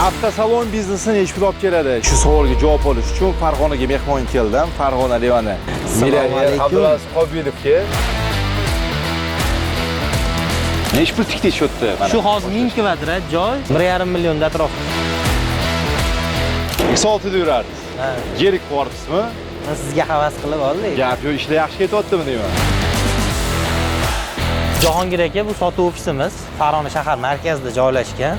Avtosalon biznesi nechi pul olib keladi? Shu savolga javob olish uchun Farg'onaga mehmon keldim. Farg'ona Levani. Millioner Abdulaziz Qobilovga. Nechi pul tikdik shu yerda? Mana. Shu hozir 1000 kvadrat joy 1,5 millionda atrof. X6 da yurardingiz. Ha. Yerik qilyapsizmi? Sizga havas qilib oldik. Gap yo'q, ishlar yaxshi ketyaptimi deyman. Jahongir aka, bu sotuv ofisimiz Farg'ona shahar markazida joylashgan.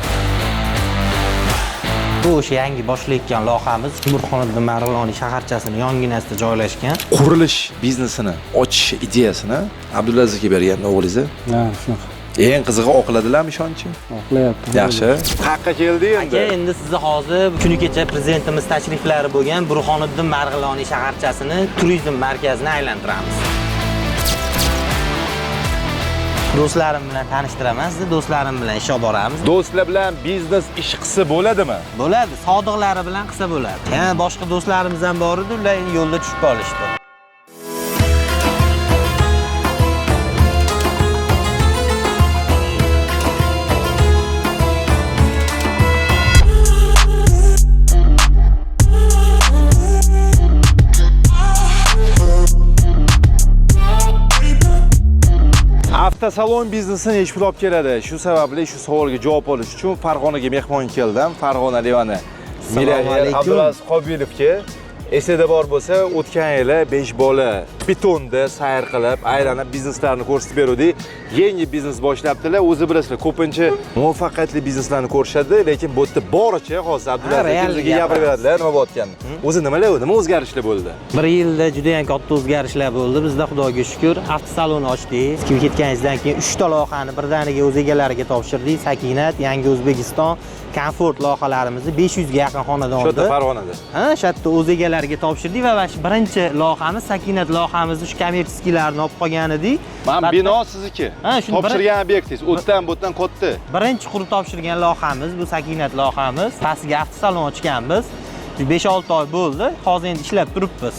Bu o'sha yangi boshlayotgan loyihamiz Burxoniddin Marg'iloniy shaharchasining yonginasida joylashgan. Qurilish biznesini ochish ideyasini Abdulazizga bergan o'g'lingiz. Ha, shunaqa. Eng qizig'i oqladilarmi ishonchi? Oqlayapti. Yaxshi. Qayerqa keldi endi? Aka, endi sizni hozir kuni kecha prezidentimiz tashriflari bo'lgan Burxoniddin Marg'iloniy shaharchasini turizm markazini aylantiramiz. Do'stlarim bilan tanishtiraman sizni, do'stlarim bilan ish olib boramiz. Do'stlar bilan biznes ish qilsa bo'ladimi? Bo'ladi, sodiqlari bilan qilsa bo'ladi. Yana boshqa do'stlarimiz ham bor edi, ular endi yo'lda tushib qolishdi. Avtosalon biznesi nechi pul olib keladi? Shu sababli shu savolga javob olish uchun Farg'onaga mehmon keldim. Farg'ona Levani. Millioner alaykum. Abdulaziz Qobilovga esingda bor bo'lsa, o'tgan yili 5 bola betonda sayr qilib, aylanib bizneslarni ko'rsatib beruvdik. Yangi biznes boshlabdilar. O'zi bilasizlar, ko'pincha muvaffaqiyatli bizneslarni ko'rishadi, lekin bu yerda boricha hozir Abdulaziz real aka bizga gapirib beradilar nima bo'layotganini. O'zi nimalar, nima o'zgarishlar bo'ldi? Bir yilda juda ham katta o'zgarishlar bo'ldi. Bizda Xudoga shukr, avtosalon ochdik. Siz ketganingizdan keyin 3 ta loyihani birdaniga o'z egalariga topshirdik. Sakinat, Yangi O'zbekiston, Komfort loyihalarimizni 500 ga yaqin Shu yerda xonadonni Farg'onada. Ha, shu yerda o'z egalariga topshirdik va mana shu birinchi loyihamiz Sakinat loyihamizni shu kommersiyalarni olib qolgan edik. Mana bino sizniki. Ha, shuni Topshirgan obyektingiz o'tdan bo'tdan katta. Birinchi qurib topshirgan loyihamiz bu Sakinat loyihamiz. Pastiga avtosalon ochganmiz. 5-6 oy bo'ldi. Hozir endi ishlab turibmiz.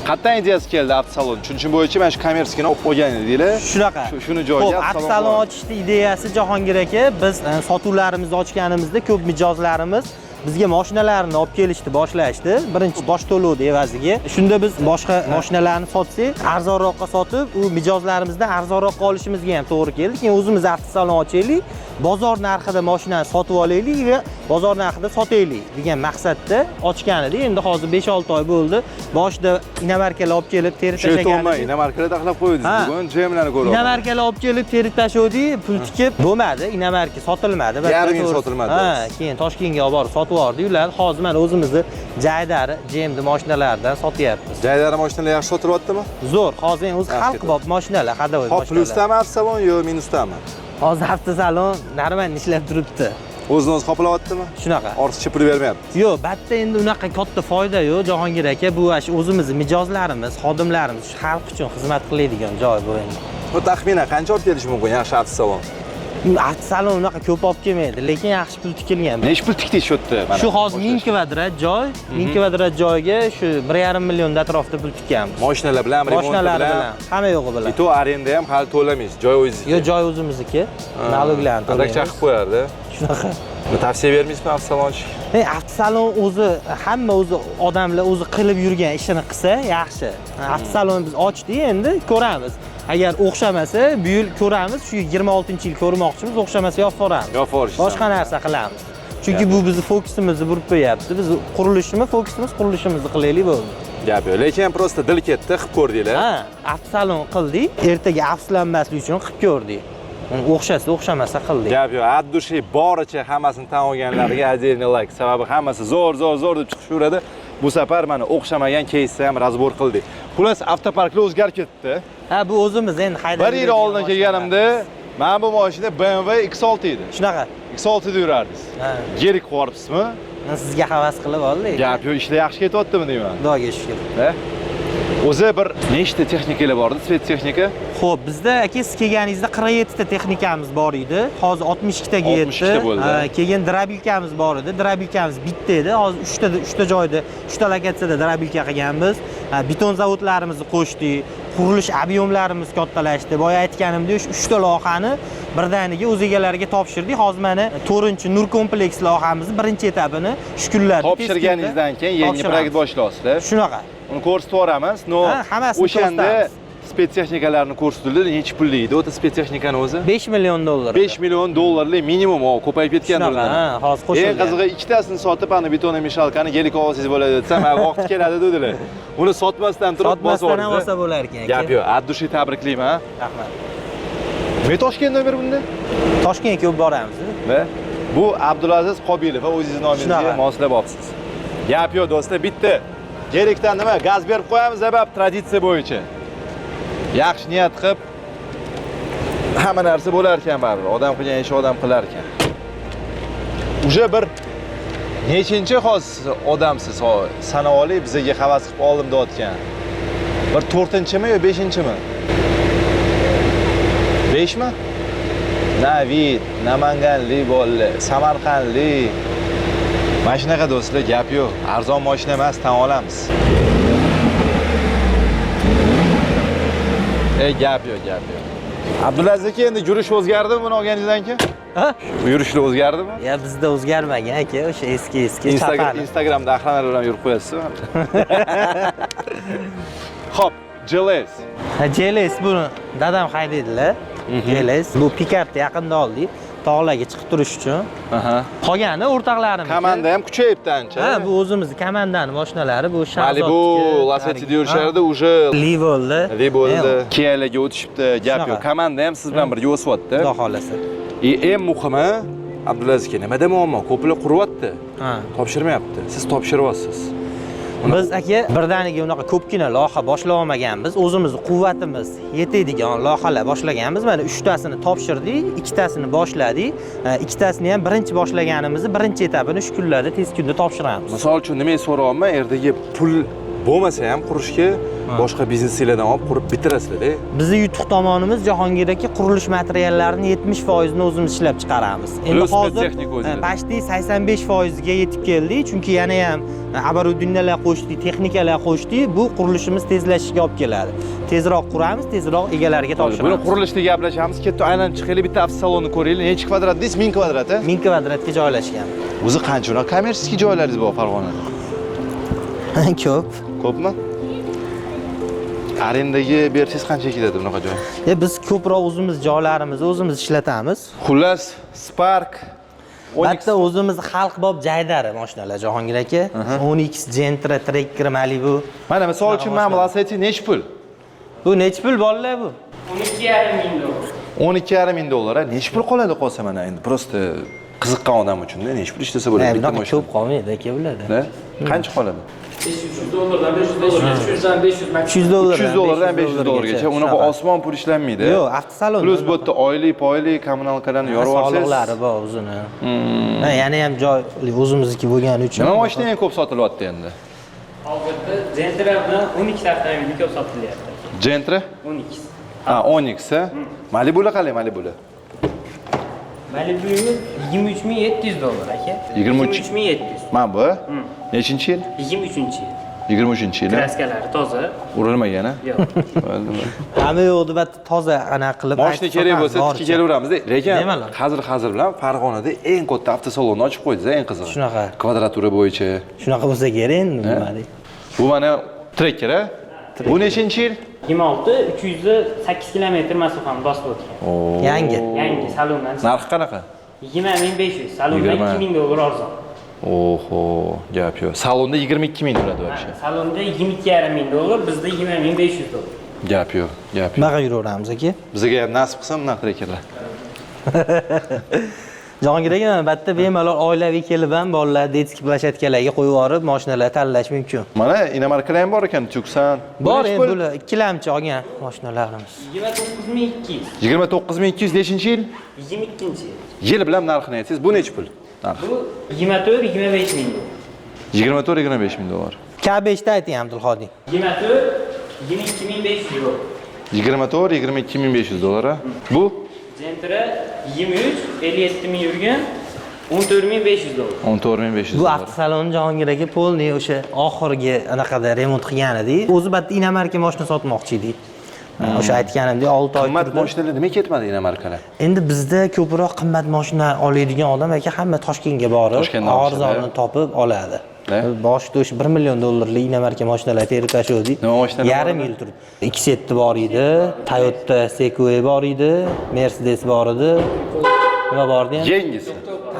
Qayerdan ideyasi keldi avtosalon? Tushunishim bo'yicha mana shu kommersikini olib qo'ygan edinglar. Shunaqa. Shuni joyiga Xo'p, avtosalon ochishni ideyasi Jahongir aka, biz sotuvlarimizni ochganimizda ko'p mijozlarimiz bizga mashinalarni olib kelishni boshlashdi. Birinchi bosh to'lovni evaziga. Shunda biz boshqa mashinalarni sotsak, arzonroqqa sotib, u mijozlarimizdan arzonroqqa olishimizga ham to'g'ri keldi. Keyin o'zimiz avtosalon ochaylik, bozor narxida mashinani sotib olaylik va bozor narxida sotaylik degan maqsadda ochgan edik. Endi hozir 5-6 oy bo'ldi. Boshida inomarkalar olib kelib terib Shu tashlagan aytyapman, edik. inomarkalar taxlab qo'ydingiz. Ha. Bugun GMlarni ko'ryapman. Inomarkalar olib kelib terib tashlavdik, pul tikib bo'lmadi, inomarka sotilmadi. Yarim yil sotilmadi. Ha, keyin Toshkentga olib borib sotib yubordik. Ular hozir mana o'zimizni Jaydari GMD mashinalardan sotyapmiz. Jaydari mashinalar yaxshi sotilyaptimi? Zo'r, hozir endi o'zi Yaxshi xalq bop mashinalar, ходовой Hop, mashinalar. plyusdami avtosalon yo minusdami? Hozir avtosalon normal ishlab turibdi. O'zini o'zi qoplayaptimi? Shunaqa. Ortiqcha pul bermayapti. Yo'q, batda endi unaqa katta foyda yo'q Jahongir aka. Bu shu o'zimizni mijozlarimiz, xodimlarimiz shu xalq uchun xizmat qiladigan joy bu endi. Bu taxminan qancha olib kelishi mumkin yaxshi avtosalon? Avtosalon unaqa ko'p olib kelmaydi, lekin yaxshi pul tikilgan. Nechi pul tikdik shu yerda? Mana Shu hozir 1000 boshlash. kvadrat joy, 1000 kvadrat joyga shu 1,5 millionda atrofida pul tikkanmiz. Mashinalar bilan, remont Mashinalari bilan. bilan, hamma yo'g'i bilan. И то arenda ham hali to'lamaysiz, joy o'zingizniki. Yo'q, joy o'zimizniki. Naloglarni Adak to'laymiz. chaqib qo'yardi. Shunaqa. Buni tavsiya bermaysizmi avtosalon ochishga? Avtosalon o'zi hamma o'zi odamlar o'zi qilib yurgan ishini qilsa yaxshi. Avtosalon biz ochdik, endi ko'ramiz. Agar o'xshamasa, bu yil ko'ramiz, shu 26-yil ko'rmoqchimiz, o'xshamasa yopib yuboramiz. Yopib yuborish. Boshqa narsa qilamiz. Chunki bu bizni fokusimizni burib qo'yapti. Biz qurilishimi, fokusimiz qurilishimizni qilaylik bo'ldi. Gap yo'q. Lekin просто dil ketdi, qilib ko'rdinglar. Ha, avtosalon qildik, ertaga afsuslanmaslik uchun qilib ko'rdik. O'xshasa, o'xshamasa qildik. Gap yo'q. От души boricha hammasini tan olganlarga отдельный like. Sababi hammasi zo'r, zo'r, zo'r deb chiqishaveradi. Bu safar mana o'xshamagan keysni ham разбор qildik. Xullas, avtoparklar o'zgarib ketdi. Ha, bu o'zimiz endi haydab Bir yil oldin kelganimda mana bu mashina BMW X6 edi. Shunaqa. X6 da yurardingiz. Ha. Yerik qilyapsizmi? Sizga havas qilib oldik. Gap yo'q, ishlar yaxshi ketyaptimi deyman. Xudoga shukr. Ha? O'zi bir nechta texnikalar bor edi, svet texnika? Xo'p, bizda aka siz kelganingizda 47 ta texnikamiz bor edi. Hozir 62 taga yetdi. 62 ta bo'ldi. Ha, keyin drabilkamiz bor edi. Drabilkamiz bitta edi. Hozir 3 ta joyda, 3 ta lokatsiyada drabilka qilganmiz. Beton zavodlarimizni qo'shdik, qurilish объем larimiz kattalashdi. Boya aytganimdek, shu 3 ta loyihani birdaniga o'z egalariga topshirdik. Hozir mana 4-Nur kompleks loyihamizni birinchi etapini shu kunlarda Topshirganingizdan keyin yangi proyekt boshlayapsizlar. Shunaqa. Uni ko'rsatib yuboramiz. Но, hammasini o'shanda ko'rsatamiz. Spetstexnikalarni ko'rsatildi. Necha pullik edi o'ta spetstexnikani o'zi? 5 million dollar. 5 million dollarlik minimum, o ko'payib ketgan Shunaqa, undan. ha, hozir qo'shilgan. Eng qizig'i ikkitasini sotib, ana бетономешалка ni gelik olsangiz bo'ladi desam, ha, vaqti keladi dedilar. Uni sotmasdan turib bosib Sotmasdan ham yubordi. olsa bo'lar ekan. Gap yo'q. От души tabriklayman. Rahmat. Nima Toshkent nomer bunda? Toshkentga ko'p boramiz. Va bu Abdulaziz Qobilov, o'zingiz nomingizga Shunaqa. moslab olibsiz. Gap yo'q do'stlar, bitta Gelikdan nima gaz berib qo'yamiz, sabab traditsiya bo'yicha. Yaxshi niyat qilib hamma narsa bo'lar ekan baribir. Odam qilgan ishni odam qilar ekan. Уже bir nechinchi hozir odamsiz sanab bizga havas qilib oldim deyotgan. Bir to'rtinchimi yo beshinchimi? 5mi? Navid, Namanganlik bolalar, Samarqandlik. Mana shunaqa do'stlar, gap yo'q. Arzon mashina emas, tan olamiz. Gap yo'q, gap yo'q. Abdulaziz aka, endi yurish o'zgardimi buni olganingizdan keyin? Ha? Yurishlar o'zgardimi? Ya bizda o'zgarmagan aka, o'sha eski Instagram chapani. Instagramda охрана lar bilan yurib qo'yasizmi? Xo'p, GLS. Ha, GLS buni dadam haydaydilar. GLS bu pikapni yaqinda oldik. Tog'larga chiqib turish uchun. Qolgani o'rtoqlarimiz. Komanda ham kuchayibdi ancha. Ha, bu o'zimizni komandani mashinalari, bu Shahzodniki. Malibu, Lacettida yurishardi, уже Li bo'ldi. Li bo'ldi. Kia'larga o'tishibdi, gap yo'q. Shunaqa. Komanda ham siz bilan birga o'syapti. Xudo xolasa. Eng muhimi, Abdulaziz aka, nimada muammo? Ko'plar quryapti. Topshirmayapti. Siz topshiryapsiz. Biz aka birdaniga unaqa ko'pgina loyiha boshlab olmaganmiz. O'zimizni quvvatimiz yetadigan loyihalar boshlaganmiz. Mana 3 tasini topshirdik, 2tasini boshladik. 2tasini ham birinchi boshlaganimizni birinchi etapini shu kunlarda tez kunda topshiramiz. Misol uchun nimaga so'rayapman? Ertaga pul bo'lmasa ham qurishga boshqa biznesinglardan olib qurib bitirasizlar-da. Bizni yutuq tomonimiz Jahongir aka, qurilish materiallarini 70% o'zimiz ishlab chiqaramiz. Endi Плюс hozir texnika o'zingizda. Почти 85% ga yetib keldik, chunki yana ham оборудования lar qo'shdik, texnikalar qo'shdik. Bu qurilishimiz tezlashishiga olib keladi. Tezroq quramiz, tezroq egalariga Buni topshiramiz. qurilishda gaplashamiz. Ketdi, aylanib chiqaylik, bitta avtosalonni ko'raylik. Necha kvadrat deysiz? 1000 kvadrat, a? 1000 kvadratga joylashgan. O'zi qancha unaqa коммерческий joylaringiz bor Farg'onada? Ko'p. Ko'pmi? Arendaga bersangiz qancha ketadi bunaqa joy? Biz ko'proq o'zimiz joylarimizni o'zimiz ishlatamiz. Xullas, Spark Hatto o'zimiz xalq bob jaydari mashinalar Jahongir aka. Onix, Gentra, Tracker, Malibu. Mana misol uchun mana bu Lacetti necha pul? Bu necha pul bolalar bu? 12,5 ming dollar. 12,5 ming dollar. A? Necha pul qoladi qolsa mana endi просто qiziqqan odam uchun-da necha pul ishlasa bo'ladi bitta Bunaqa mashina? ko'p qolmaydi aka bularda. Da? Qancha qoladi? 300 dollardan 500 dollargacha, 300dan 500 maksimum. 300 dollardan 300 dollardan 500 dollargacha. Unaqa osmon pul ishlanmaydi. Yo'q, avtosalon. Плюс bu yerda oylik, poylik, kommunalkalarni yorib yuborsangiz. Soliqlari bor o'zini. Ha, yana ham joy o'zimizniki bo'lgani uchun. Nima mashina eng ko'p sotilyapti endi? Hozirda Gentra bilan 12 avtomobili ko'p sotilyapti. Gentra? 12. Ha, Onix, ha? Malibular qalay, Malibular? Malibu'miz 23 700 dollar aka. 23 23 700. Mana bu? Nechinchi yil? 23-yil. 23-yil. Краска lari toza. Urilmagan, ha? Yo'q. Bo'ldi, bo'ldi. Hamma yo'qni bitta toza anaqa qilib Moshina aytib kerak sotamiz, bo'lsa boricha. tikka kelaveramizda. Lekin Bemalol. hazil bilan Farg'onada eng katta avtosalonni ochib qo'ydingiz, eng qizig'i. Shunaqa. Kvadratura bo'yicha. Shunaqa bo'lsa kerak endi nima. Bu mana Tracker, a? Bu nechinchi yil? 26 308 kilometr masofani bosib o'tgan. Yangi. Yangi salondan chiqqan. Narxi qanaqa? 20 500, salonda 20. 2000 dollar arzon. Oho, gap yo'q. Salonda 22 ming turadi вообще. Salonda 22,5 ming dollar, bizda 20 500 dollar. Gap yo'q, gap yo'q. Bunaqa yuraveramiz aka. Bizga ham nasib qilsa bunaqa Trackerlar. Jahongir aka, mana bu yerda bemalol oilaviy kelib ham bolalar детский площадка larga qo'yib yuborib, mashinalar tanlash mumkin. Mana иномарка lar ham bor ekan, Tucson. Bor endi bular ikkilamchi olgan mashinalarimiz. 29 200. 29200 nechinchi yil? 22-yil. Yil bilan narxini aytsangiz, bu nechi pul? Narxi. Bu 24 25 ming dollar. 24 25 ming dollar. K5 da ayting Abdulhodiy. 24 22 500 dollar. 24 22 500 dollar. A? Bu Gentra 23 57 ming yurgan. 14 500 dollar. 14 500 Bu dollar. Avtosalon Jahongir aka полный o'sha oxirgi anaqada remont qilgan edik. O'zi bitta иномарка moshina sotmoqchi edik. O'sha aytganimdek, 6 oy Qimmat turdi. Moshinalar nima ketmadi иномарка lar? Endi bizda ko'proq qimmat moshina oladigan odam aka hamma Toshkentga borib, Toshkentdan olishadi. Arzonini topib oladi. Ne? Boshida o'sha 1 million dollarlik иномарка moshinalar terib tashladik. Nima moshinalar bor Yarim edi? yil turdi. X7 bor edi, Toyota Sequoia bor edi, Mercedes bor edi. Nima bor edi? Yengisi.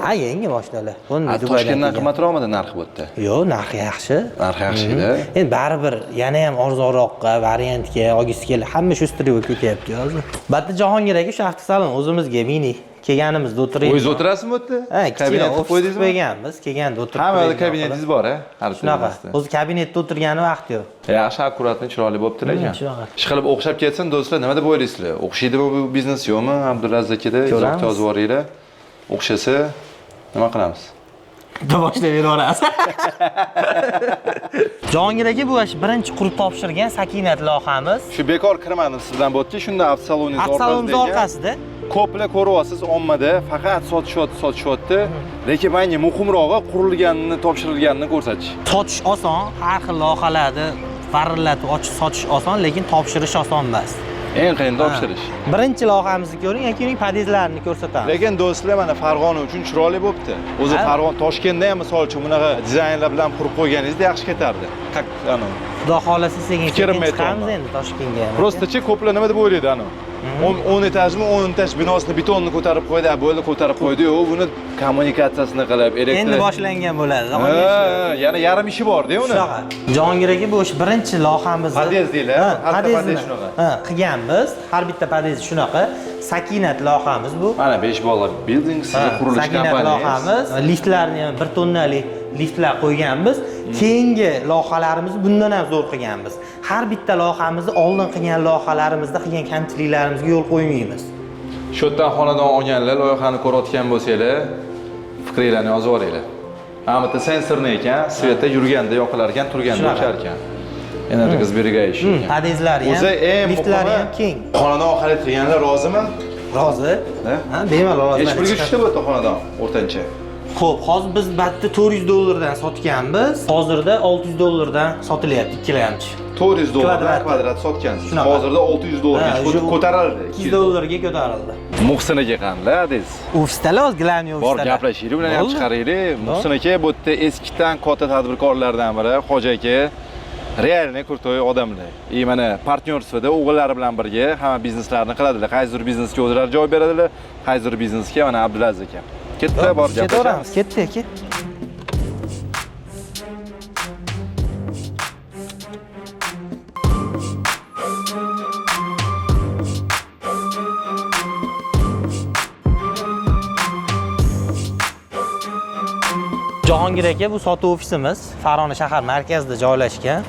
Ha, yangi moshinalar. Buni A, Dubaydan Toshkentdan kelgan. qimmatroqmidi narxi bu yerda? Yo'q, narxi yaxshi. Narxi yaxshi edi. Endi baribir yana ham arzonroqqa, variantga olgisi keldi. Hamma shu striyga ketyapti hozir. Bitta Jahongir aka shu avtosalon o'zimizga mini kelganimizda o'tirib. O'zingiz o'tirasizmi bu yerda? Ha, kichkina Kabinet qilib ofis qilib qo'ydingizmi? qo'yganmiz. Kelganda o'tirib. Hamma turadigan kabinetingiz bor, a? Har Shunaqa. bitta. O'zi kabinetda o'tirgani vaqt yo'q. Yaxshi, аккуратный, chiroyli bo'libdi lekin. Shunaqa. Ishqilib o'xshab ketsin, do'stlar, nima deb o'ylaysizlar? O'xshaydimi bu biznes yo'qmi? Abdulaziz akada Ko'ramiz. izohda yozib yuboringlar. O'xshasa nima qilamiz? Bitta boshlab beraverasiz. Jahongir aka, bu shu birinchi qurib topshirgan Sakinat loyihamiz. Shu bekor kirmadim sizdan bu yerga, shunda avtosaloningiz Avtosalonimiz orqasida. Ko'plar ko'ryapsiz, ommada faqat sotishyapti, sotishyapti. Lekin menga muhimrog'i qurilganini, topshirilganini ko'rsatish. Sotish oson, har xil loyihalarni varillatib ochib sotish oson, lekin topshirish oson emas. Eng qiyin topshirish. Birinchi loyihamizni ko'ring, yoki uning podyezdlarini ko'rsatamiz. Lekin do'stlar, mana Farg'ona uchun chiroyli bo'libdi. O'zi Ha. Farg'ona, Toshkentda ham misol uchun bunaqa dizaynlar bilan qurib qo'yganingizda yaxshi ketardi. Как anu. Xudo xohlasa sekin Fikrimni sekin chiqamiz aytyapman. endi Toshkentga ham. Просто chi ko'plar nima deb o'ylaydi anu? 10 etajmi, 10 etaj binosini betonni ko'tarib qo'ydi, a bo'ldi, ko'tarib qo'ydi. Yo'q, buni kommunikatsiyasini qilib, elektr. Endi boshlangan bo'ladi. Ha, yana yarim ishi bor-da uni. Shunaqa. Jahongir aka, bu o'sha birinchi loyihamizni Podyezd deylar, Ha, har bitta podyezdini, podyezd shunaqa. Ha, qilganmiz. Har bitta podyezd shunaqa. Sakinat loyihamiz bu. Mana 5 bola building sizni qurilish Sakinat kompaniyasi. loyihamiz. Liftlarni ham 1 tonnalik liftlar qo'yganmiz. Keyingi loyihalarimizni bundan ham zo'r qilganmiz. Har bitta loyihamizni oldin qilgan loyihalarimizda qilgan kamchiliklarimizga yo'l qo'ymaymiz. Shu yerdan xonadon olganlar, loyihani ko'rayotgan bo'lsanglar, fikringlarni yozib yuboringlar. Mana bu yerda sensorni ekan, свет da yurganda yoqilar ekan, turganda Shunaqa. o'char ekan. Энергосберегающий ekan. Podyezdlari ham, O'zi eng liftlari muhimi, ham keng. xonadon xarid qilganlar rozimi? Rozi? Ha? Ha, bemalol rozi. Nechi pulga tushdi bu yerda xonadon o'rtancha? Xo'p, hozir biz batda 400 dollardan sotganmiz. Hozirda 600 dollardan sotilyapti ikkilamchi. 400 dollardan Kvadrat. Kvadrat sotgansiz. Shunaqa. Hozirda 600 dollarga Ha, уже ko'tarildi. 200 dollarga ko'tarildi. Muhsin aka qanday deysiz? Ofisdalar hozir, главный Bor, ofisdalar. gaplashaylik, ularni ham Bo'ldi. chiqaraylik. Muhsin aka bu yerda eskidan katta tadbirkorlardan biri, Hoji aka реальный крутой odamlar. И mana партнёрство da o'g'illari bilan birga hamma bizneslarni qiladilar. Qaysidir biznesga o'zlari javob beradilar, qaysidir biznesga mana Abdulaziz aka. Ketdi, bor gaplashamiz. Ketaveramiz. Ketdi aka. Jahongir aka, bu sotuv ofisimiz Farg'ona shahar markazida joylashgan.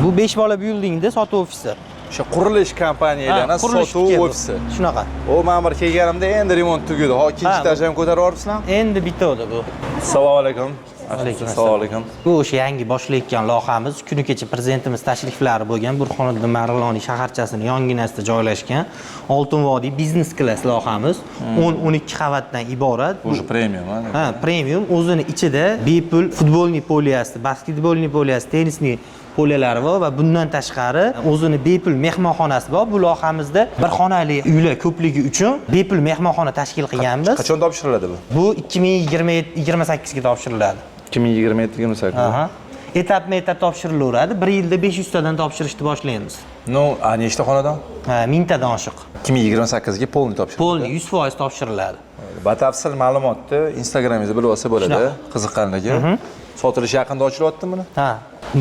Bu 5 bola buildingda sotuv ofisi. O'sha qurilish kompaniyalarini Ha, qurilish sotuv bu. ofisi. Shunaqa. O, men bir kelganimda endi remont tugadi. Ho, ikkinchi Ha. etajni ham ko'tarib yuboribsizmi? Endi bitadi bu. Assalomu alaykum. Alaykum Assalomu alaykum. Bu o'sha yangi boshlayotgan loyihamiz. Kuni kecha prezidentimiz tashriflari bo'lgan Burxoniddin Marg'iloniy shaharchasini yonginasida joylashgan Oltin vodiy biznes klass loyihamiz 10-12 qavatdan iborat. Уже premium, ha? Ha, premium, o'zini ichida bepul футбольный поля si, basketbolniy поля si, tennisniy поля lari bor va bundan tashqari o'zini bepul mehmonxonasi bor. Bu loyihamizda bir xonali uylar ko'pligi uchun bepul mehmonxona tashkil qilganmiz. Qachon topshiriladi bu? Bu 2027-28 ga topshiriladi. 2027 28. Aha. Etapma-etap topshirilaveradi. Bir yilda 500 tadan topshirishni boshlaymiz. Ну, a nechta xonadon? Ha, mingtadan oshiq. 2028 ga полный topshiriladi. Полный 100% topshiriladi. Batafsil ma'lumotni Instagramingizda bilib olsa bo'ladi. Shunaqa. Qiziqqanligi. Sotilishi yaqinda ochilyaptimi buni? Ha.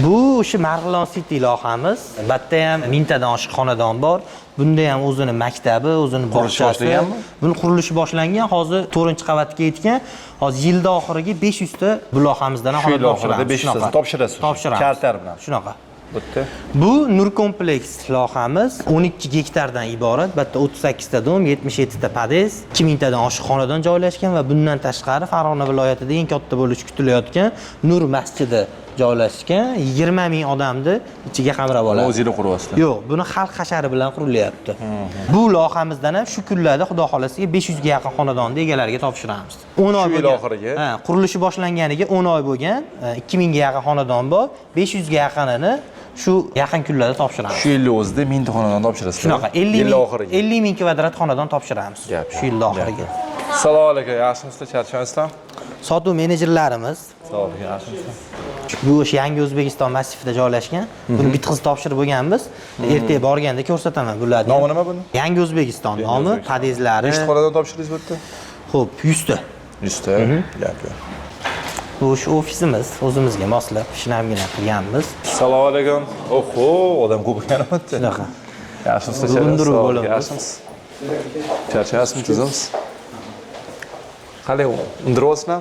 Bu o'sha Marg'ilon City loyihamiz. Bu yerda ham mingtadan oshiq xonadon bor. Bunda ham o'zini maktabi, o'zini Qurilishi bog'chasi. boshlanganmi? Buni qurilishi boshlangan, hozir 4-qavatga yetgan. Hozir yilda oxiriga 500 ta bu loyihamizdan ham Shu yil xonadon oxirida topshiramiz. 500 tasini Shunaqa. topshirasiz. Topshiramiz. Kaltar bilan. Shunaqa. Bu yerda Bu Nur kompleks loyihamiz 12 gektardan iborat. Bu yerda 38 ta dom, 77 ta podyezd, 2000 tadan oshiq xonadon joylashgan va bundan tashqari Farg'ona viloyatida eng katta bo'lishi kutilayotgan Nur masjidi joylashgan, 20 ming odamni ichiga qamrab oladi. O'zinglar quryapsizlar? Yo'q, buni xalq hashari bilan qurilyapti. Bu loyihamizdan ham shu kunlarda Xudo xolasiga 500 ga yaqin xonadonni egalariga topshiramiz. 10 oy Shu yil bo'lgan. oxiriga? Ha, qurilishi boshlanganiga 10 oy bo'lgan, 2000 ga yaqin xonadon bor, 500 ga yaqinini shu yaqin kunlarda topshiramiz. Shu yilni o'zida 1000 ta xonadon topshirasizlar. Shunaqa 50 Yil ming oxiriga. 50 ming kvadrat xonadon topshiramiz. Gap Shu yil oxiriga. Assalomu alaykum, yaxshimisizlar, charchamasizlar? Sotuv menejerlarimiz Assalomu alaykum, yaxshimisizlar? bu o'sha Yangi O'zbekiston massivida joylashgan. Buni bitqizib topshirib bo'lganmiz. Ertaga borganda ko'rsataman bularni. Nomi nima buni? Yangi O'zbekiston nomi, O'zbekiston. podyezdlari. Nechta xonadon topshirdingiz bu yerda? Xo'p, 100 ta. 100 ta. Gap yo'q. Bu o'sha ofisimiz, o'zimizga moslab shinamgina qilganmiz. Assalomu alaykum. Oho, odam ko'p ekan bu yerda. Shunaqa. Yaxshimisizlar? Undiruv bo'limiz. Yaxshimisiz? Charchayapsizmi, tuzimsiz? Qalay, undiryapsizmi?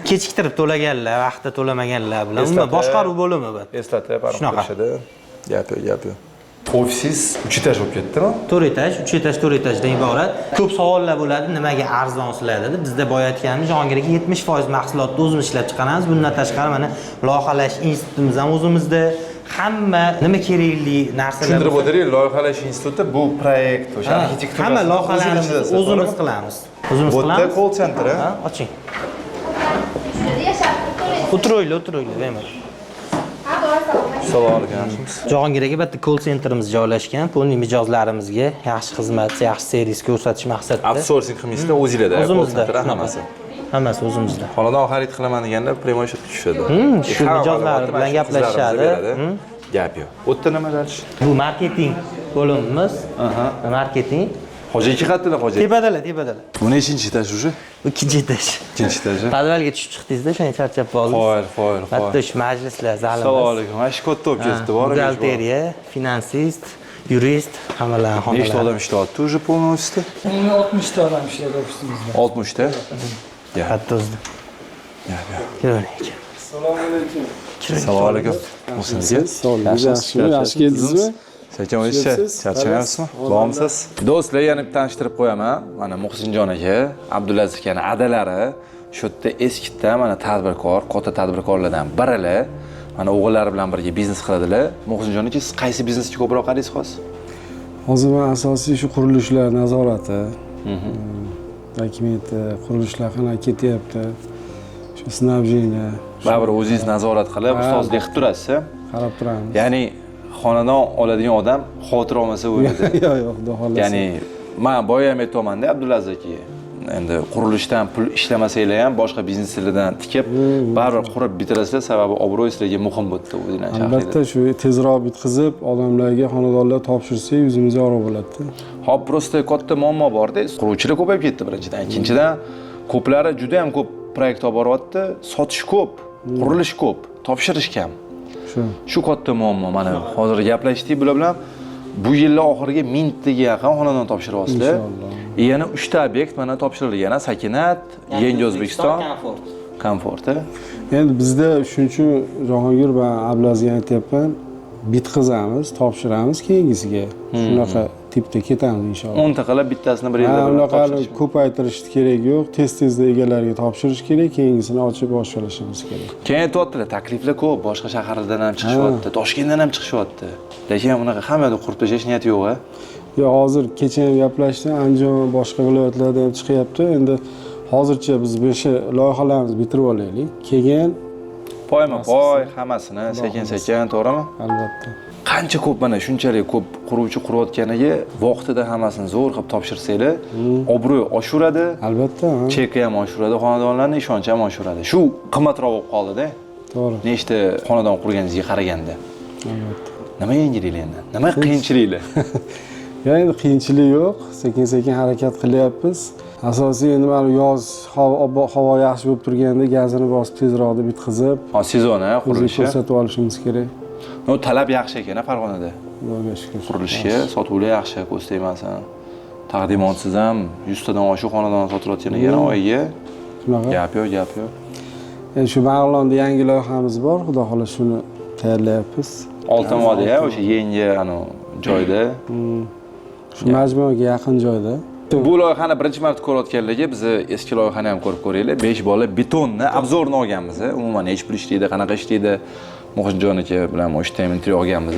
Kechiktirib to'laganlar, vaqtida to'lamaganlar bilan umuman Eslatib. boshqaruv bo'limi bu. Eslatib, aniq Shunaqa. turishadi. Gap yo'q, gap yo'q. Ofisingiz 3 etaj bo'lib ketdimi? 4 etaj, 3 etaj, 4 etajdan iborat. Ko'p savollar bo'ladi, nimaga arzon sizlar dedi. Bizda boya aytganimiz, Jahongir aka 70% mahsulotni o'zimiz ishlab chiqaramiz. Bundan tashqari mana loyihalash institutimiz ham o'zimizda. Hamma nima kerakli narsalar Tushuntirib bo'lsa- o'tiring, loyihalash instituti bu proyekt, o'sha Ha, arxitektura. hamma loyihalarimizni o'zimiz qilamiz. O'zimiz Bu yerda qilamiz. call center, Ha, oching. O'tiringlar, o'tiringlar, bemalol. Assalomu alaykum, yaxshimisiz? Jahongir aka bitta call centerimiz joylashgan. Полный mijozlarimizga yaxshi xizmat, yaxshi servis ko'rsatish maqsadida. Outsourcing qilmaysizlar, o'zinglarda, call O'zimizda. center hammasi. Hammasi o'zimizda. Xonadon xarid qilaman deganda прямой счет tushadi. Shu Hamma mijozlar ma'lumotni bilan mana shu qizlarimiz gaplashishadi. beradi. Gap yo'q. U yerda nima dalish? Bu marketing bo'limimiz. Marketing. Hoji aka qayerdalar, hoji? Tepadalar, tepadalar. Bu nechinchi etaj уже? Bu ikkinchi etaj. Ikkinchi etaj. Podvalga tushib chiqdingizda, shunga charchab qoldingiz. Qoyil, qoyil, qoyil. Bitta shu majlislar zalimiz. Assalomu alaykum. Mana shu katta bo'lib ketdi, bor. Buxgalteriya, finansist, yurist, hammalar Nechta xonalar. odam ishlayapti уже полный ofisda? 60 ta odam ishlaydi ofisimizda. 60 ta. Gap, Katta o'zida. gap, gap. Kiravering aka. Assalomu alaykum. Assalomu alaykum. Muhsin aka. Sog'ligingiz yaxshimi? Yaxshi keldingizmi? Sekin o'zingizcha Ishlayapsiz? charchamayapsizmi? Xalos. Bormisiz? Do'stlar, yana bitta tanishtirib qo'yaman. Mana Muhsinjon aka, Abdulaziz akani adalari shu yerda Eskitda mana tadbirkor, katta tadbirkorlardan birilar. Mana o'g'illari bilan birga biznes qiladilar. Muhsinjon aka, siz qaysi biznesga ko'proq qaraysiz hozir? Hozir man asosiy shu qurilishlar nazorati, dokumenti, qurilishlar qanaqa ketyapti, shu снабжение. Baribir o'zingiz nazorat qilib, ustozlik qilib turasiz. Qarab turamiz. Ya'ni xonadon oladigan odam xavotir olmasa bo'ladi. Yo'q, xudo xohlasa. Ya'ni man boya ham aytyapman-da Abdulaziz aka. Endi qurilishdan pul ishlamasanglar ham boshqa bizneslardan tikib baribir qurib bitirasizlar, sababi obro'y sizlarga muhim bu yerda o'zinglar Albatta shu tezroq bitqizib, odamlarga xonadonlar topshirsak, yuzimiz yorug' bo'ladi. Hop, просто katta muammo borda, quruvchilar ko'payib ketdi birinchidan. Ikkinchidan, ko'plari juda ham ko'p proyekt olib boryapti, sotish ko'p, qurilish ko'p, topshirish kam. Shu. Shu katta muammo. Mana hozir gaplashdik bular bilan. Bu yilni oxiriga 1000 taga yaqin xonadon topshiryapsizlar. Inshaalloh. Yana 3 ta obyekt mana topshirilgan, Sakinat, Yangi O'zbekiston, Komfort. Komfort. Endi bizda shuning uchun Jahongir, man Abdulazizga aytyapman, bitqizamiz, topshiramiz keyingisiga. Shunaqa tipda ketamiz inshaalloh. 10 ta qilib bittasini bir Ha, yilda bir unaqa topshirish. ko'paytirishni kerak yo'q. Tez tezda egalariga topshirish kerak, keyingisini ochib boshqalashimiz kerak. Keyin aytyaptilar, takliflar ko'p, boshqa shaharlardan ham chiqishyapti, Toshkentdan ham chiqishyapti. Lekin unaqa hamma yoqda qurib tashlash niyati yo'q, a? Yo, hozir kecha ham gaplashdim, Andijon, boshqa viloyatlarda ham chiqyapti. Endi hozircha biz bu shu loyihalarimizni bitirib olaylik. Keyin Poyma poy hammasini sekin-sekin, to'g'rimi? Albatta. Qancha ko'p mana shunchalik ko'p quruvchi qurayotganiga vaqtida hammasini zo'r qilib topshirsanglar, obro'y oshiradi, Albatta, ha. cheki ham oshiradi, xonadonlarni ishonchi ham oshiradi. Shu qimmatroq bo'lib qoldi-da. To'g'ri. Nechta xonadon qurganingizga qaraganda. Albatta. Nima yangiliklar endi? Nima qiyinchiliklar? Ya endi qiyinchilik yo'q, sekin-sekin harakat qilyapmiz. Asosiy endi mana yoz havo yaxshi bo'lib turganda gazini bosib tezroqda bitqizib, Ha, sezon, ha, o'zini qurilishi. ko'rsatib olishimiz kerak. No, talab yaxshi ekan, Farg'onada. Xudoga shukur. Qurilishga sotuvlar yaxshi, ko'z tegmasin. Taqdimotsiz ham 100 tadan oshiq xonadon sotilayotgan ekan oyiga. Shunaqa. Gap yo'q, gap yo'q. Endi shu Marg'ilonda yangi loyihamiz bor, xudo xohlasa shuni tayyorlayapmiz. Oltin vodiy, o'sha yangi anu joyda. Shu majmuaga yaqin joyda. Bu loyihani birinchi marta ko'rayotganlarga biz eski loyihani ham ko'rib ko'ringlar. 5 bola betonni обзор ni olganmiz. Umuman necha pul ishlaydi, qanaqa ishlaydi. Muhsinjon aka bilan o'sha ham intervyu olganmiz.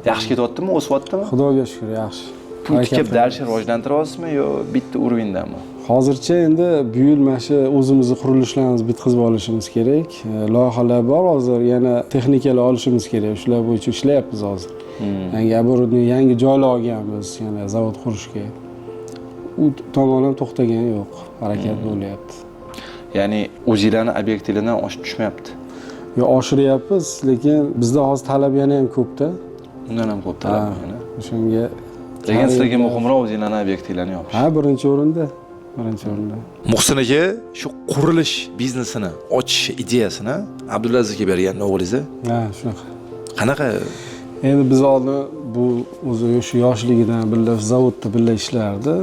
Yaxshi ketyaptimi, o'syaptimi? Xudoga shukur, yaxshi. Pul Harakat tikib дальше rivojlantiryapsizmi yo bitta уровень dami? Hozircha endi bu yil mana shu o'zimizni qurilishlarimizni bitkazib olishimiz kerak. Loyihalar bor hozir, yana texnikalar olishimiz kerak. Shular bo'yicha ishlayapmiz hozir. Yangi оборудование, yangi joylar olganmiz, yana zavod qurishga. U tomon ham to'xtagani yo'q, harakat bo'lyapti. Ya'ni o'zinglarni obyektinglardan oshib tushmayapti. Yo oshiryapmiz, lekin bizda hozir talab yana ham ko'pda. Undan ham ko'p talab yana. O'shanga Lekin sizlarga muhimroq o'zinglarni obyektinglarni yopish. Ha, birinchi o'rinda. Birinchi o'rinda. Muhsin aka shu qurilish biznesini ochish ideyasini Abdulaziz aka bergan o'g'lingiz. Ha, shunaqa. Qanaqa? Endi biz oldin bu o'zi o'sha yoshligidan birga zavodda birga ishlardi.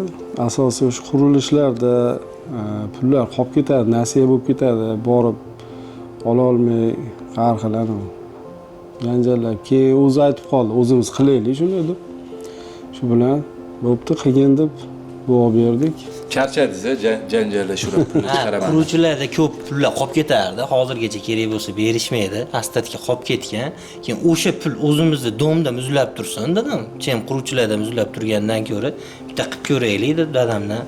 Asosiy o'sha qurilishlarda pullar qolib ketadi, nasiya bo'lib ketadi, borib ola olmay har xil anavi janjallar. Keyin o'zi aytib qoldi, o'zimiz qilaylik shuni deb. Shu bilan bo'pti, qilgin deb duo berdik. Charchadingiz janjallashib pul chiqaraman. Quruvchilarda ko'p pullar qolib ketardi. Hozirgacha kerak bo'lsa berishmaydi. Astatga qolib ketgan. Keyin o'sha pul o'zimizni domda muzlab tursin dedim. Chem quruvchilarda muzlab turgandan ko'ra bitta qilib ko'raylik deb dadamdan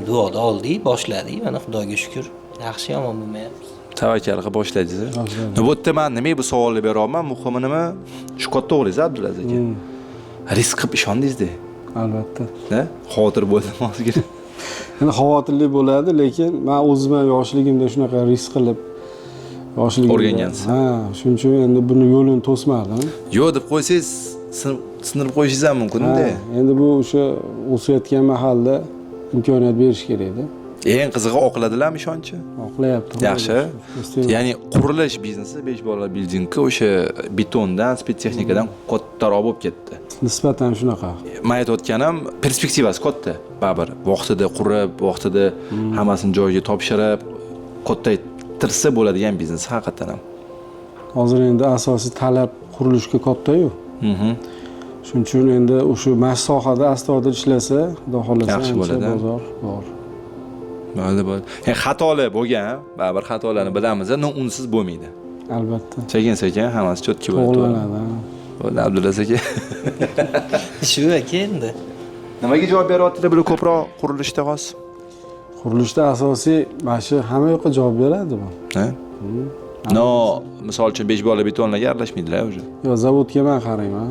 duoda oldik, boshladik. Mana Xudoga shukr, yaxshi yomon bo'lmayapmiz. Tavakkal qilib boshladingiz. Bu yerda men nimaga bu savolni beryapman? Muhimi nima? Shu katta o'g'lingiz Abdulaziz aka. Risk qilib ishondingiz-da. Albatta. Xavotir bo'ldim ozgina. Endi xavotirli bo'ladi, lekin men o'zim ham yoshligimda shunaqa risk qilib yoshligimda o'rgangansiz. Ha, shuning uchun endi buni yo'lini to'smadim. Yo'q deb qo'ysangiz sindirib qo'yishingiz ham mumkin-da. Endi bu o'sha o'sayotgan mahalda imkoniyat berish kerak-da. Eng qizig'i oqladilarmi ishonchi? Oqlayapti. Yaxshi. Ya'ni qurilish biznesi 5 bola bildingga o'sha betondan, spetstexnikadan kattaroq bo'lib ketdi. Nisbatan shunaqa. Men aytayotganim perspektivasi katta. Baribir vaqtida qurib, vaqtida hammasini joyiga topshirib, kattaytirsa bo'ladigan biznes haqiqatan ham. Hozir endi asosiy talab qurilishga katta-yu. Shuning uchun endi o'sha mana sohada astoydil ishlasa, Xudo xolasa yaxshi bo'ladi. Bozor bor. Bo'ldi, bo'ldi. Yani xatolar bo'lgan, baribir xatolarni bilamiz, но unsiz bo'lmaydi. Albatta. Sekin-sekin hammasi cho'tki bo'ladi. To'g'rilanadi. Bo'ldi, Abdulaziz aka. Shu aka endi. Nimaga javob beryaptilar bular ko'proq qurilishda hozir? Qurilishda asosiy mana shu hamma yoqqa javob beradi bu. Ha? No, misol uchun 5 bola betonlarga aralashmaydilar уже. Yo'q, zavodga men qarayman.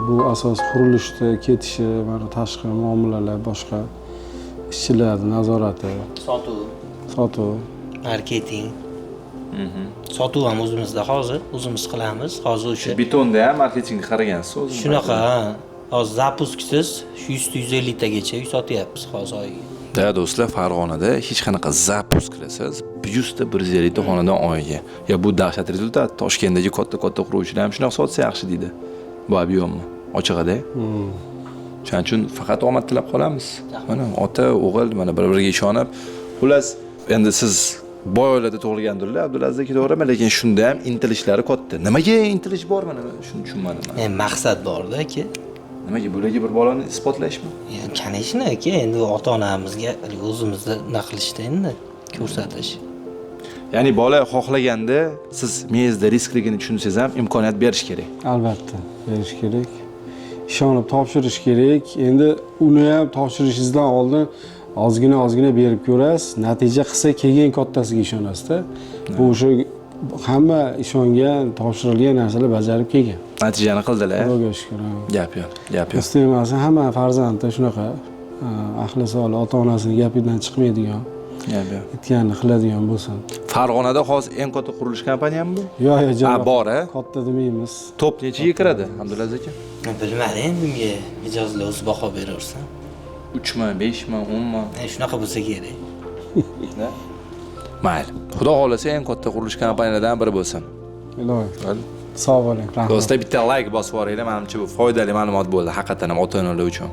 Bu asos qurilishda ketishi, mana tashqi muomalalar, boshqa ishchilar nazorati, sotuv, marketing. Sotuv ham o'zimizda hozir, o'zimiz qilamiz. Hozir o'sha betonda ham marketingga qaragansiz o'zingiz. Shunaqa, ha. Hozir zapusksiz 100-150 tagacha uy sotyapmiz hozir oyiga. Da do'stlar, Farg'onada hech qanaqa zapusklasiz 100-150 ta xonadon oyiga. Ya bu dahshat rezultat. Toshkentdagi katta-katta quruvchilar ham shunaqa sotsa yaxshi deydi. Bu объемni ochig'ida. Shuning uchun faqat omad tilab qolamiz. Mana ota, o'g'il mana bir-biriga ishonib, xullas endi siz boy oilada tug'ilgandirlar, Abdulaziz aka, to'g'rimi? Lekin shunda ham intilishlari katta. Nimaga intilish bor mana shuni tushunmadim men. Maqsad bor-da aka. Nimaga bularga bir bolani isbotlashmi? Конечно aka, endi ota-onamizga o'zimizni nima qilishda endi ko'rsatish. Ya'ni bola xohlaganda siz miyangizda riskligini tushunsangiz ham imkoniyat berish kerak. Albatta, berish kerak. Ishonib topshirish kerak. Endi uni ham topshirishingizdan oldin ozgina berib ko'rasiz. Natija qilsa keyin kattasiga ishonasiz-da. Bu o'sha hamma ishongan, topshirilgan narsalar bajarib kelgan. Natijani qildilar. Xudoga shukr. Gap yo'q, gap yo'q. Istemasi hamma farzandda shunaqa ahli solih, ota-onasini gapidan chiqmaydigan, Gap yo'q. aytganini qiladigan bo'lsin. Farg'onada hozir eng katta qurilish kompaniyami bu? Yo'q, yo'q, Ha, bor, a? Katta demaymiz. Top nechaga kiradi, Abdulaziz aka? Bilmadim, bunga mijozlar o'zi baho beraversin. 3mi, 5mi, 10mi? Shunaqa bo'lsa kerak. Mayli. Xudo xolasa eng katta qurilish kompaniyalaridan biri bo'lsin. Ilohi. Sog' bo'ling, rahmat. Do'stlar, bitta like bosib yuboringlar, menimcha bu foydali ma'lumot bo'ldi haqiqatan ham ota-onalar uchun.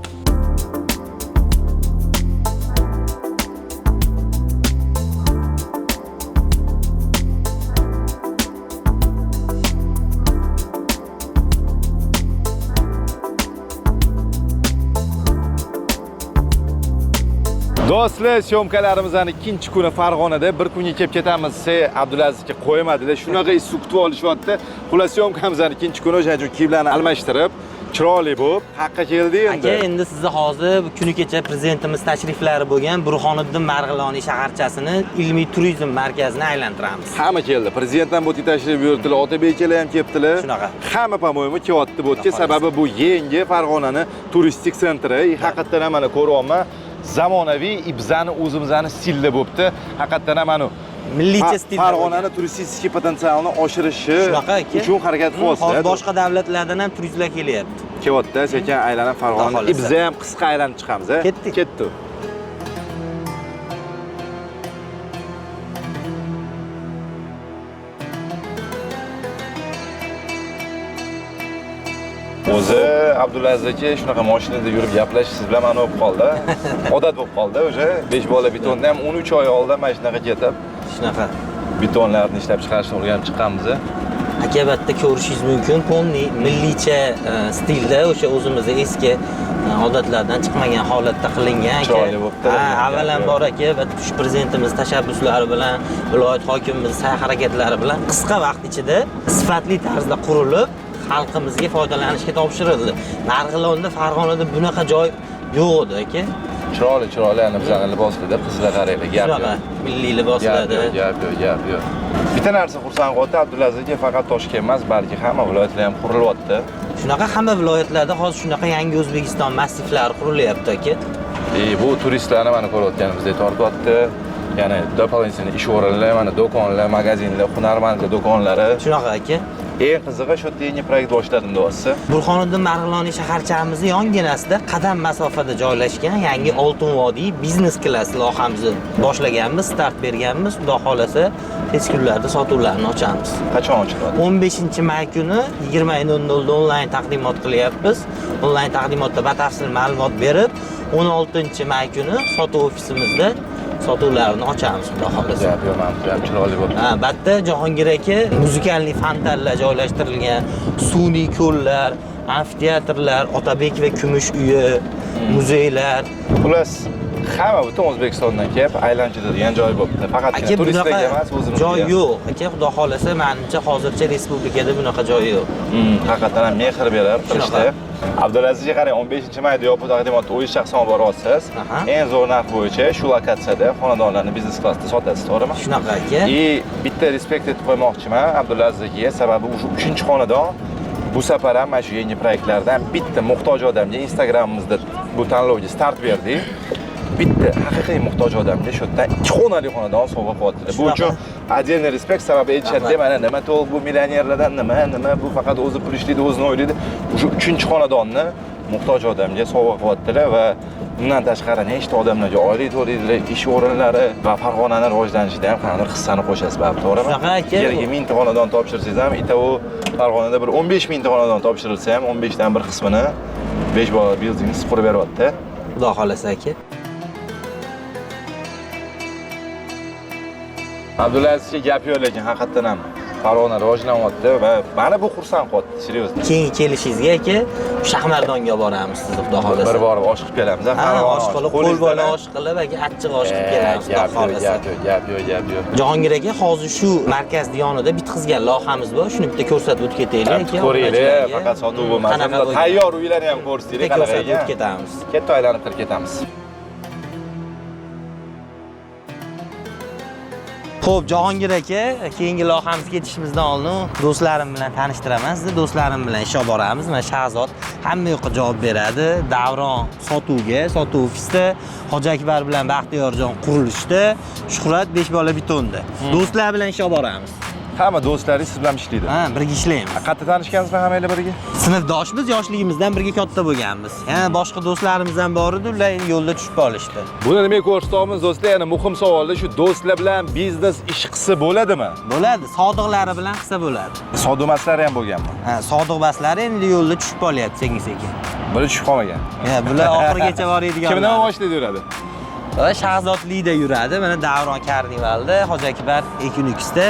Do'stlar, syomkalarimizni ikkinchi kuni Farg'onada bir kunga kelib ketamiz desa, Abdulazizga qo'ymadilar. Shunaqa issiq kutib olishyapti. Xullas, syomkamizni ikkinchi kuni o'shaning uchun kiyimlarni almashtirib, chiroyli bo'lib, haqqa keldi endi. Aka, endi sizni hozir kuni kecha prezidentimiz tashriflari bo'lgan Burxoniddin Marg'iloniy shaharchasini ilmiy turizm markazini aylantiramiz. Hamma keldi. Prezident ham bu yerga tashrif buyurdilar, Otabek akalar ham kelibdilar. Shunaqa. Hamma, по-моему, kelyapti bu yerga. Sababi bu yangi Farg'onani turistik sentri. Haqiqatdan ham mana ko'ryapman. Zamonaviy bizani o'zimizni stilda bo'libdi. Haqiqatdan ham mana Milliycha stilda. Farg'onani turistik potensialini oshirishi Shunaqa aka. uchun harakat qilyapti. Hozir boshqa davlatlardan ham turistlar kelyapti. Kelyapti, sekin aylanib Farg'onani. Xudo xohlasa. Biza ham qisqa aylanib chiqamiz, a? Ketdik. Ketdi. O'zi Abdulaziz aka shunaqa mashinada yurib gaplashish siz bilan mana bo'lib qoldi. Odat bo'lib qoldi o'sha. 5 bola betonda ham 13 oy oldin mana shunaqa ketib, Shunaqa. betonlarni ishlab chiqarishni o'rganib chiqqanmiz. Aka, albatta ko'rishingiz mumkin, полный milliycha stilda o'sha o'zimizni eski odatlardan chiqmagan holatda qilingan aka. Chiroyli bo'libdi. Ha, avvalambor aka, shu prezidentimiz tashabbuslari bilan, viloyat hokimimiz sa'y harakatlari bilan qisqa vaqt ichida sifatli tarzda qurilib, xalqimizga foydalanishga topshirildi. Marg'ilonda, Farg'onada bunaqa joy yo'q edi aka. Chiroyli, chiroyli ana bizani liboslarda qizlar qaraylik, gap Shunaqa yo'q. milliy Gap liboslarda. yo'q, gap yo'q, gap yo'q. Bitta narsa xursand qilyapti, Abdulaziz aka faqat Toshkent emas, balki hamma viloyatlar ham qurilyapti. Shunaqa hamma viloyatlarda hozir shunaqa yangi O'zbekiston massivlari qurilyapti aka. Bu turistlarni mana ko'rayotganimizdek tortyapti. Ya'ni дополнительный ish o'rinlari, mana do'konlar, magazinlar, hunarmandlar do'konlari. Shunaqa aka. Eng qizig'i shu yerda yangi proyekt boshladim deyapsiz. Burxoniddin Marg'iloniy shaharchamizni yonginasida qadam masofada joylashgan yangi Oltin vodiy biznes klass loyihamizni boshlaganmiz, start berganmiz. Xudo xolasa tez kunlarda sotuvlarni ochamiz. Qachon ochiladi? 15 may kuni 20:00 da onlayn taqdimot qilyapmiz. Onlayn taqdimotda batafsil ma'lumot berib, 16 may kuni sotuv ofisimizda sotuvlarni ochamiz, Xudo xolasa. Gap yo'q, mana bu ham chiroyli bo'libdi. Ha, albatta Jahongir aka, музыкальный fontanlar joylashtirilgan, sun'iy ko'llar, amfiteatrlar, Otabek va Kumush uyi, muzeylar. Xullas, hamma butun O'zbekistondan kelib aylanib ketadigan joy bo'libdi. Faqatgina Aka, turistlarga bunaqa emas, o'zimizga joy ham. yo'q. Aka, Xudo xolasa, menimcha hozircha respublikada bunaqa joy yo'q. Haqiqatan ham mehr berib qilishdi. Abdulazizga qarang, 15 mayda yopiq taqdimotda o'zingiz shaxsan olib boryapsiz. Aha. Eng zo'r narx bo'yicha shu lokatsiyada xonadonlarni biznes klassda sotasiz, to'g'rimi? Shunaqa aka. И bitta респект etib qo'ymoqchiman Abdulaziz akaga, sababi o'sha 3-xonadon bu safar ham mana shu yangi proyektlardan bitta muhtoj odamga Instagramimizda bu tanlovga start berdik. Bitta haqiqiy muhtoj odamga shu yerdan ikki xonali xonadon sovg'a qilyaptilar. Bu Shunaqa. uchun отдельный респект, sababi aytishadi, mana nima to'g'ri bu millionerlardan nima, nima bu faqat o'zi pul ishlaydi, o'zini o'ylaydi. O'sha 3-xonadonni muhtoj odamga sovg'a qilyaptilar va undan tashqari nechta odamlarga oylik to'laydilar, ish o'rinlari va Farg'onani rivojlanishida ham qandaydir hissani qo'shasiz baribir, to'g'rimi? Shunaqa aka. Yerga 1000 ta xonadon topshirsangiz ham, итого Farg'onada bir 15 mingta xonadon topshirilsa ham, 15 dan bir qismini 5 bola buildingni siz qurib beryapti. Xudo xolasa aka. Abdulazizga gap yo'q, lekin haqiqatdan ham Farg'ona rivojlanyapti va mani bu xursand qilyapti, серьезно. Keyingi kelishingizga aka Shahmardonga boramiz sizni, Xudo xolasa. Bir borib osh qilib kelamiz. Ha, osh qilib, qo'lbola osh qilib, aka, achchiq osh qilib kelamiz, Xudo Gap yo'q, xolasa. gap yo'q, gap yo'q, gap yo'q. Jahongir aka, hozir shu markazni yonida bitqizgan loyihamiz bor. Shuni bitta ko'rsatib o'tib ketaylik aka. Ko'ringlar, obunachilarga. faqat sotuv bo'lmasin. Qanaqa bo'lgan? Tayyor uylarni ham ko'rsataylik, Bitta qanaqa ko'rsatib ekan. o'tib ketamiz. Ketdi, aylanib kirib ketamiz. Xo'p, Jahongir aka, keyingi loyihamizga ketishimizdan oldin do'stlarim bilan tanishtiraman sizni. Do'stlarim bilan ish olib boramiz. Mana Shahzod hamma yoqqa javob beradi. Davron sotuvga, sotuv ofisda, Hoji Akbar bilan Baxtiyorjon qurilishda, Shuhrat 5 bola betonda. Do'stlar bilan ish olib boramiz. Hamma do'stlaringiz siz bilan ishlaydi. Ha, birga ishlaymiz. Qayerda tanishgansizlar hammanglar birga? Sinfdoshmiz, yoshligimizdan birga katta bo'lganmiz. Ha, boshqa do'stlarimiz ham bor edi, ular endi yo'lda tushib qolishdi. Buni nimaga ko'rsatamiz do'stlar? Yana muhim savolda shu do'stlar bilan biznes ish qilsa bo'ladimi? Bo'ladi, sodiqlari bilan qilsa bo'ladi. Sodiqmaslari ham bo'lganmi? Ha, sodiqbaslari endi yo'lda tushib qolyapti sekin-sekin. Bular tushib qolmagan. Ya, bular oxirigacha boradigan. Kim nima boshlaydi yuradi? Va Shahzodlikda yuradi. Mana Davron Karnivalda, Hoji Akbar Equinoxda,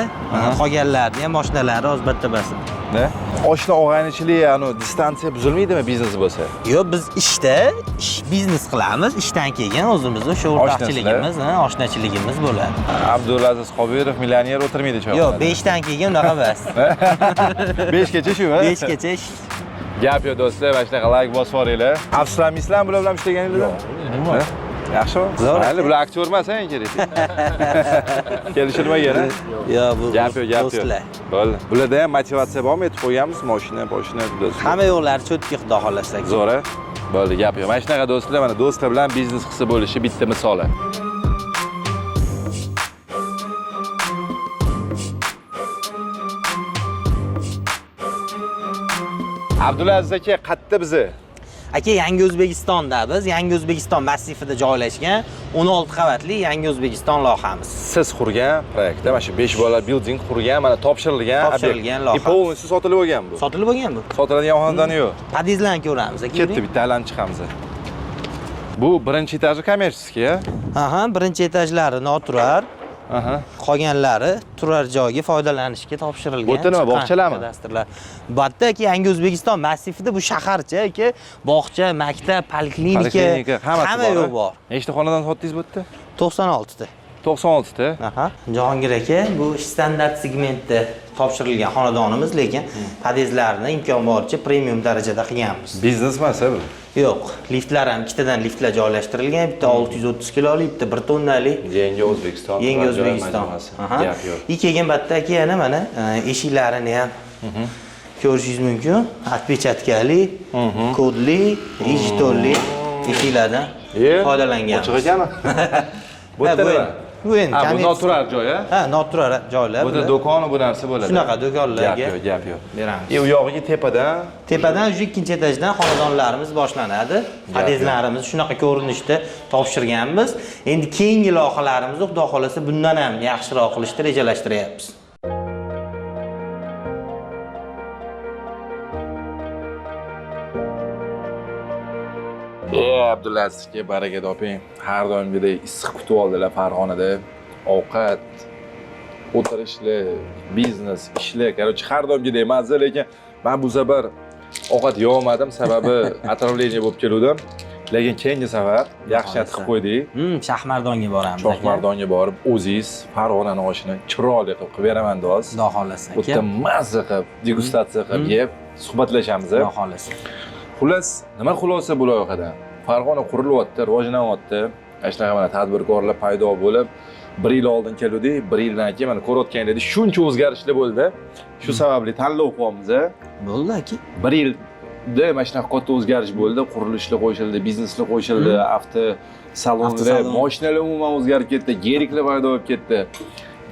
qolganlarni ham mashinalari hozir bitta basib. Ne? Oshna og'aynichilik, anu distansiya buzilmaydimi biznes bo'lsa? Yo'q, biz ishda ish biznes qilamiz. Ishdan keyin o'zimizni o'sha o'rtoqchiligimiz, ha, oshnachiligimiz bo'ladi. Abdulaziz Qobirov millioner o'tirmaydi choyxonada. Yo'q, 5 dan keyin unaqa emas. 5 gacha shu, ha? 5 gacha ish. Gap yo'q do'stlar, mana shunaqa like bosib yuboringlar. Afsuslanmaysizlarmi bular bilan ishlaganingizdan? Yo'q. Yaxshimi? Zo'r. Mayli, bular aktyor emas, ha, kerak. Kelishilmagan, ha? Yo'q, bu Gap yo'q, gap yo'q. do'stlar. Bo'ldi. Bularda ham motivatsiya bormi? Aytib qo'yganmiz, mashina, boshina do'stlar. Hamma yo'qlari cho'tki, xudo xohlasa. Zo'r, a? Bo'ldi, gap yo'q. Mana shunaqa do'stlar, mana do'stlar bilan biznes qilsa bo'lishi bitta misoli. Abdulaziz aka, qayerda bizi? Aka, Yangi O'zbekistonda biz, Yangi O'zbekiston massivida joylashgan 16 qavatli Yangi O'zbekiston loyihamiz. Siz qurgan proyektda mana shu 5 bola building qurgan, mana topshirilgan Topshirilgan obyekt. loyiha. И полностью sotilib bo'lgan bu. Sotilib bo'lgan bu. Sotiladigan xonadoni yo'q. Podyezdlarni ko'ramiz aka. Ketdi, bitta aylanib chiqamiz. Bu birinchi etaji kommersiy, a? Aha, birinchi etajlari noturar, Aha. qolganlari turar joyga foydalanishga topshirilgan. Bu yerda nima, chiqqan bog'chalarmi? Kadastrlar. Bu yerda aka Yangi O'zbekiston massivida bu shaharcha aka, bog'cha, maktab, poliklinika, Poliklinika, hammasi hamma bor. yo'q bor. Nechta xonadon sotdingiz bu yerda? 96 ta. 96 ta. Aha. Jahongir aka, bu standart segmentda topshirilgan xonadonimiz, lekin podyezdlarni imkon boricha premium darajada qilganmiz. Biznes emas, bu. Yo'q, liftlar ham ikkitadan liftlar joylashtirilgan, bitta 630 kiloli, bitta 1 tonnali. Yangi O'zbekiston. Yangi turar joy O'zbekiston. majmuasi. Aha. Gap yo'q. И keyin bitta aka yana mana eshiklarini ham ko'rishingiz mumkin. Отпечаткали, kodli, digitalli eshiklardan foydalangan. Ochiq ekanmi? Bu yerda Ha, nima? Bu endi Ha, bu kommersiya. noturar joy, a? Ha, noturar joylar. Bu yerda bular. do'kon bu narsa bo'ladi. Shunaqa do'konlarga Gap yo'q, gap yo'q. beramiz. E, u yog'iga tepadan Tepadan уже ikkinchi etajdan xonadonlarimiz boshlanadi. Podyezdlarimiz shunaqa ko'rinishda topshirganmiz. Endi keyingi loyihalarimizni Xudo xolasa bundan ham yaxshiroq qilishni rejalashtiryapmiz. E, Abdulaziz aka, baraka toping. Har doimgidek issiq kutib oldilar Farg'onada. Ovqat, o'tirishlar, biznes, ishlar, короче, har doimgidek mazza, lekin men bu safar ovqat yeolmadim, sababi отравление bo'lib keluvdim. Lekin keyingi safar yaxshi niyat qilib qo'ydik. Shahmardonga boramiz. aka. Shohmardonga borib, o'zingiz Farg'onani oshini chiroyli qilib qilib beraman deyapsiz. Xudo xolasa Bu yerda aka. mazza qilib, degustatsiya qilib yeb, suhbatlashamiz. Xudo xolasa. Xullas, nima xulosa bu loyihadan? Farg'ona qurilyapti, rivojlanyapti. Mana shunaqa mana tadbirkorlar paydo bo'lib, bir yil oldin keluvdik, bir yildan keyin mana ko'rayotganingizdek shuncha o'zgarishlar bo'ldi. Shu sababli tanlov qilyapmiz. Bo'ldi aka. Bir yilda mana shunaqa katta o'zgarish bo'ldi. Qurilishlar qo'shildi, bizneslar qo'shildi, avto salonlar, Avtosalon. mashinalar umuman o'zgarib ketdi, geliklar paydo bo'lib ketdi.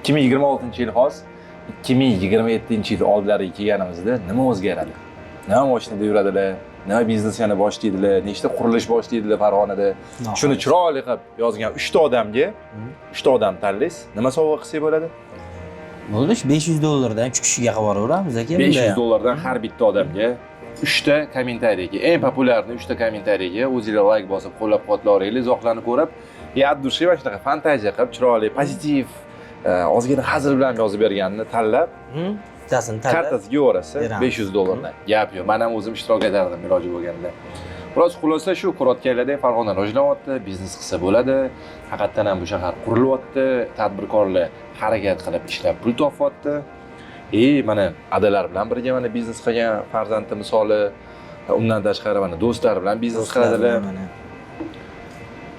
2026-yil xos, 2027-yil oldilariga kelganimizda nima o'zgaradi? Nima mashinada yuradilar? Nima biznes yana boshlaydilar? Nechta qurilish boshlaydilar Farg'onada? Shuni chiroyli qilib yozgan 3 ta odamga, 3 ta odam tanlaysiz. Nima sovg'a qilsak bo'ladi? Bo'ldi, shu 500 dollardan 3 kishiga qilib yuboraveramiz aka. bunda 500 ham. dollardan har bitta odamga 3 ta kommentariyga, eng populyarniy 3 ta kommentariyga o'zinglar like bosib qo'llab-quvvatlaringlar, izohlarni ko'rib, и от души mana shunaqa fantaziya qilib, chiroyli, pozitiv, ozgina hazil bilan yozib berganini tanlab, Bittasini tanlab. kartasiga yuborasiz Beramiz. 500 dollardan. Gap yo'q. Men ham o'zim ishtirok etardim iloji bo'lganda. Biroz xulosa shu, ko'rayotganlardek Farg'ona rivojlanyapti, biznes qilsa bo'ladi. Haqiqatdan ham bu shahar qurilyapti, tadbirkorlar harakat qilib ishlab pul topyapti. E, mana adalar bilan birga mana biznes qilgan farzandi misoli, undan tashqari mana do'stlari bilan biznes Do'stlar qiladilar. bilan mana.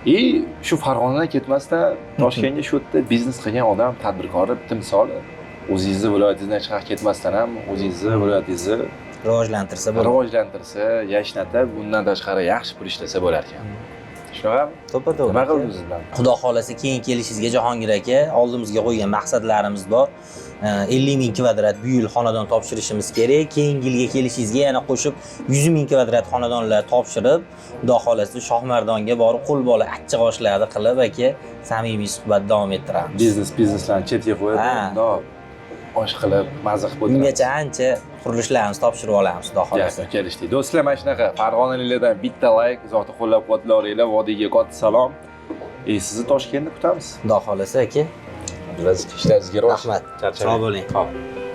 И shu Farg'onadan ketmasdan Toshkentga shu yerda biznes qilgan odam tadbirkorni bitta misoli. O'zingizni viloyatingizdan hech qayerga ketmasdan ham o'zingizni viloyatingizni Rivojlantirsa bo'ladi. rivojlantirsa, yashnatib, undan tashqari yaxshi pul ishlasa bo'lar ekan. Shunaqami? To'ppa-to'g'ri. Nima qildingiz siz bilan? Xudo xolasa keyin kelishingizga Jahongir aka oldimizga qo'ygan maqsadlarimiz bor. 50 ming kvadrat bu yil xonadon topshirishimiz kerak. Keyingi yilga kelishingizga yana qo'shib 100 ming kvadrat xonadonlar topshirib, Xudo xolasa Shohmardonga borib qo'l bola achchiq oshlarni qilib aka samimiy suhbat davom ettiramiz. Bizneslarni chetga qo'yib, Ha. bundoq osh qilib, maza qilib o'tiramiz. Ungacha ancha qurilishlarimizni topshirib olamiz, Xudo xolasa. Gap, kelishdik. Do'stlar, mana shunaqa Farg'onaliklardan bitta like, izohda qo'llab-quvvatlaringlar, vodiyga katta salom. E, sizni Toshkentda kutamiz. Xudo xohlasa, aka. Abdulaziz, ishlaringizga rivoj. Rahmat. Charchamang. Sog' bo'ling. Ho'p.